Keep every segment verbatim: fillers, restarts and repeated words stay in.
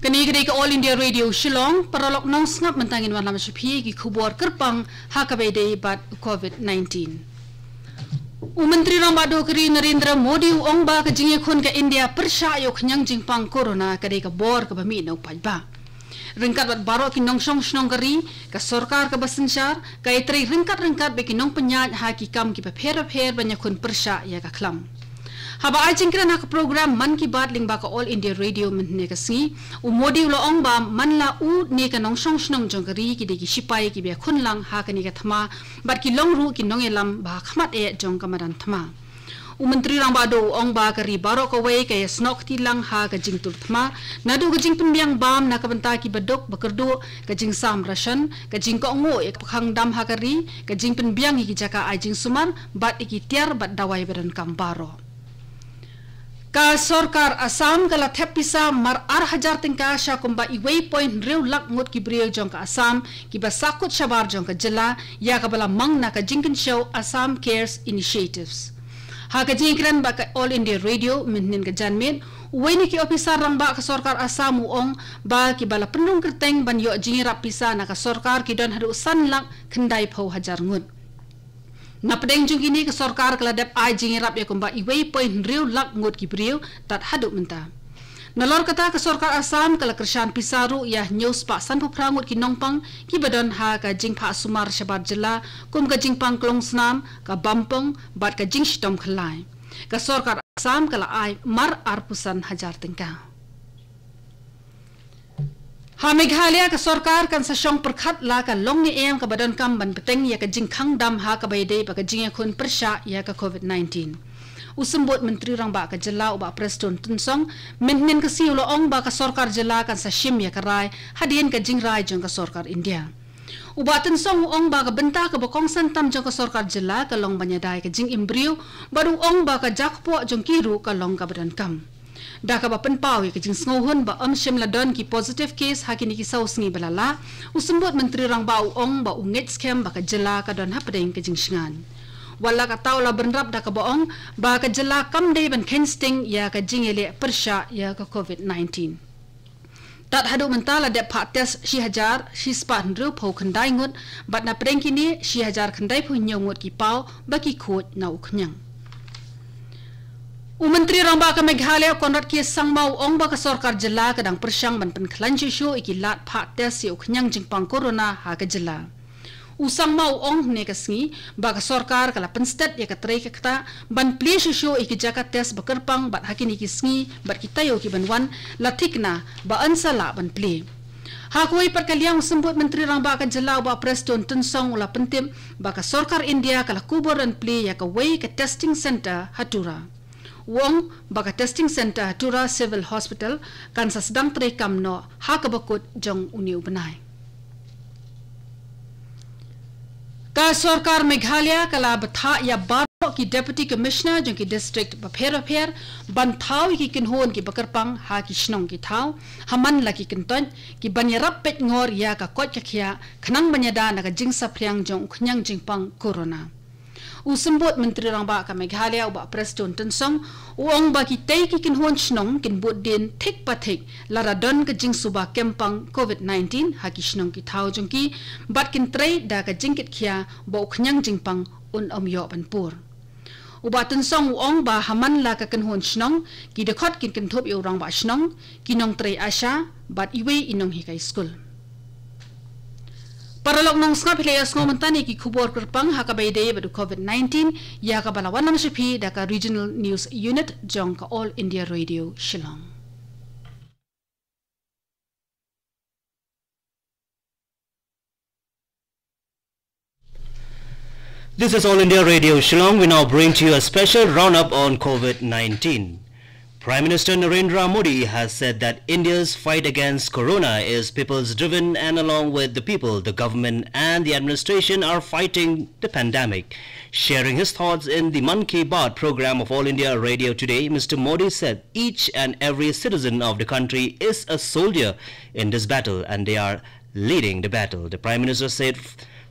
Kane ka dei ka All India Radio Shillong, paralok nongsngap mynta ngin wanlam sha phi ki khubor kyrpang ha kaba ïadei bad covid nineteen. U Myntri Rangbah Duh ka ri Narendra Modi u ong ba ka jingïakhun ka India pyrshah ïa u khñiang jingpang corona ka dei ka bor kaba mih na u paidbah. Ryngkat bad baroh ki nongshong shnong ka ri, ka sorkar kaba synshar ka ïatrei ryngkat ryngkat bad ki nongpynïaid ha ki kam kiba pher bapher ban ïakhun pyrshah ïa ka khlam. Haba ai jingkren ha ka program Mann Ki Baat lyngba ka All India Radio mynhynne ka sngi, u Modi u la ong ba man la u ne ka nongshong shnong jong ka ri ki dei ki shipai kiba ïakhun lang ha kane ka thma bad ki long ruh ki nongïalam ba ha khmat eh jong ka madan thma. U Myntri Rangbah Duh u ong ba ka ri baroh kawei ka ïasnoh kti lang ha ka jingtur thma, naduh ka jingpynbiang bam na ka bynta kiba duk ba kyrduh, ka jingsam ration, ka jingkohnguh ïa ka pakhang dam ha ka ri, ka jingpynbiang ïa ki jaka ai jingsumar bad ïa ki tiar bad dawai ba donkam baroh. Ka sorkar Assam ka la thep pisa mar ar hajar tyngka sha kumba iwei point hynriew lak ngut ki briew jong ka Assam kiba sahkut shabar jong ka jylla, ïa kaba la mang na ka jingkynshew Assam Cares Initiatives. Ha ka jingïakren bad ka All India Radio mynhynnin ka janmiet, uwei na ki ophisar rangbah ka sorkar Assam u ong ba kiba la pynrung kyrteng ban ïoh jingïarap pisa na ka sorkar ki don haduh san lak khyndaiphew hajar ngut. Na pdeng jong kine ka sorkar ka la dep ai jingïarap ïa kumba iwei point hynriew lak ngut ki briew tad haduh mynta. Nalor kata ka sorkar Assam ka la kyrshan pisa ruh ïa hynñiew spah sanphew phra ngut ki nongpang kiba don ha ka jingphah sumar shabar jylla, kum ka jingpang klong snam, ka bampong bad ka jingshitom khyllai. Ka sorkar Assam ka la ai mar arphew san hajar tyngka. Ha Meghalaya ka sorkar kan sa shong pyrkhat la ka long ne em kaba donkam ban bteng ïa ka jingkhang dam ha kaba ïadei bad ka jingïakhun pyrshah ïa ka covid nineteen. U Symbud Myntri Rangbah ka jylla u Bah Prestone Tynsong mynhynnin ka sngi u la ong ba ka sorkar jylla kan sa shim ïa ka rai hadien ka jingrai jong ka sorkar India. U Bah Tynsong u ong ba ka bynta kaba kongsan tam jong ka sorkar jylla ka long ban ïada ïa ka jingim briew, bad u ong ba ka jakpoh jong ki ruh ka long kaba donkam. Da kaba pynpaw ïa ka jingsngewhun ba ym shym la don ki positive case ha kine ki saw sngi ba la lah, u Symbud Myntri Rangbah u ong ba u ngeit skhem ba ka jylla ka don hapdeng ka jingshngaiñ. Wat la katta u la bynrap da kaba ong ba ka jylla kam dei ban kheiñ sting ïa ka jingïaleh pyrshah ïa ka covid nineteen. Tad haduh mynta la dep phah test shi hajar shi spah hynriewphew khyndai ngut, bad na pdeng kine shi hajar khyndaiphew hynñiew ngut ki paw ba ki khuid na u khñiang. U Myntri Rangbah ka Meghalaya Conrad K Sangma u ong ba ka sorkar jylla ka dang pyrshang ban pynkhlaiñ shuh shuh ïa ki lad phah test ïa u khñiang jingpang corona ha ka jylla. U Sangma u ong hynne ka sngi ba ka sorkar ka la pynstet ïa ka trei ka ktah ban plie shuh shuh ïa ki jaka test ba kyrpang, bad ha kine ki sngi bad ki taïew ki ban wan la thikna ba yn sa lah ban plie. Ha kawei pat ka liang u Symbud Myntri Rangbah ka jylla u Bah Prestone Tynsong u la pyntip ba ka sorkar India ka la kubur ban plie ïa kawei ka testing centre ha Tura. U ong ba ka testing centre ha Tura Civil Hospital kan sa sdang treikam noh ha kaba kut jong une u bnai. Ka sorkar Meghalaya ka la bthah ïa baroh ki Deputy Commissioner jong ki district bapher bapher ban thaw ïa ki kynhun kiba kyrpang ha ki shnong ki thaw, ha man la ki kyntoit, ki ban ïarap peit ngor ïa ka koit ka khiah khnang ban ïada na ka jingsaphriang jong u khñiang jingpang corona. U Symbud Myntri Rangbah ka Meghalaya u Bah Prestone Tynsong u ong ba kitei ki kynhun shnong kin bud dien thik pa thik lada don ka jingsuba kem pang covid nineteen ha ki shnong ki thaw jong ki, bad kin trei da ka jingkitkhia ba u khñiang jingpang un ym ïoh ban pur. U Bah Tynsong u ong ba ha man la ka kynhun shnong, ki dkhot kin kynthup ïa u rangbah shnong, ki nongtrei ASHA bad iwei i nonghikai skul. Paralok nongsngap, phi la ïohsngew mynta ne ki khubor kyrpang ha kaba ïadei bad u covid nineteen, ïa kaba la wanlam sha phi da ka Regional News Unit jong ka All India Radio Shillong. This is All India Radio Shillong. We now bring to you a special roundup on covid nineteen. Prime Minister Narendra Modi has said that India's fight against corona is people's driven, and along with the people, the government and the administration are fighting the pandemic. Sharing his thoughts in the Mann Ki Baat program of All India Radio today, Mister Modi said each and every citizen of the country is a soldier in this battle, and they are leading the battle. The Prime Minister said,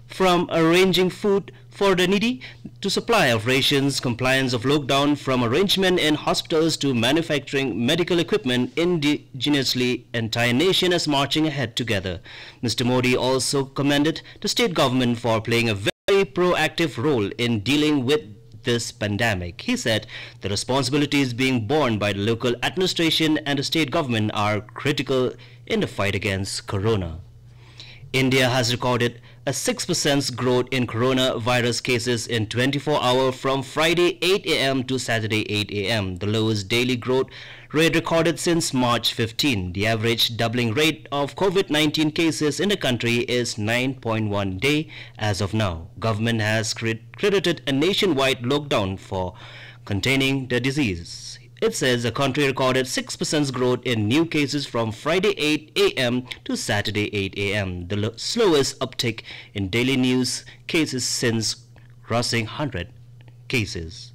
from arranging food for the needy, to supply of rations, compliance of lockdown from arrangement in hospitals to manufacturing medical equipment indigenously, entire nation is marching ahead together. Mister Modi also commended the state government for playing a very proactive role in dealing with this pandemic. He said the responsibilities being borne by the local administration and the state government are critical in the fight against corona. India has recorded a six percent growth in coronavirus cases in twenty-four hours from Friday eight a m to Saturday eight a m, the lowest daily growth rate recorded since March fifteen. The average doubling rate of COVID nineteen cases in the country is nine point one day as of now. Government has cre- created a nationwide lockdown for containing the disease. It says the country recorded six percent growth in new cases from Friday eight a m to Saturday eight a m, the lo- slowest uptick in daily news cases since crossing one hundred cases.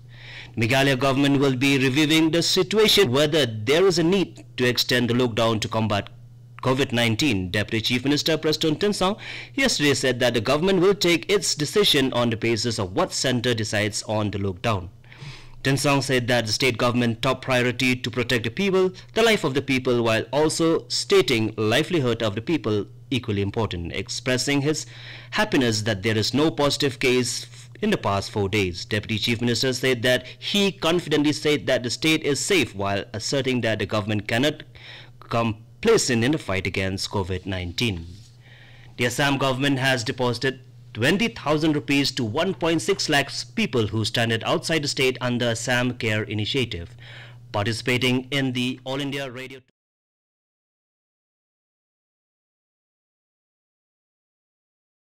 Meghalaya government will be reviewing the situation whether there is a need to extend the lockdown to combat COVID nineteen. Deputy Chief Minister Prestone Tynsong yesterday said that the government will take its decision on the basis of what centre decides on the lockdown. Tynsong said that the state government top priority to protect the people, the life of the people, while also stating livelihood of the people equally important, expressing his happiness that there is no positive case in the past four days. Deputy Chief Minister said that he confidently said that the state is safe while asserting that the government cannot complacent in the fight against COVID nineteen. The Assam government has deposited twenty thousand rupees to one point six lakhs people who stranded outside the state under Assam Care Initiative. Participating in the All India Radio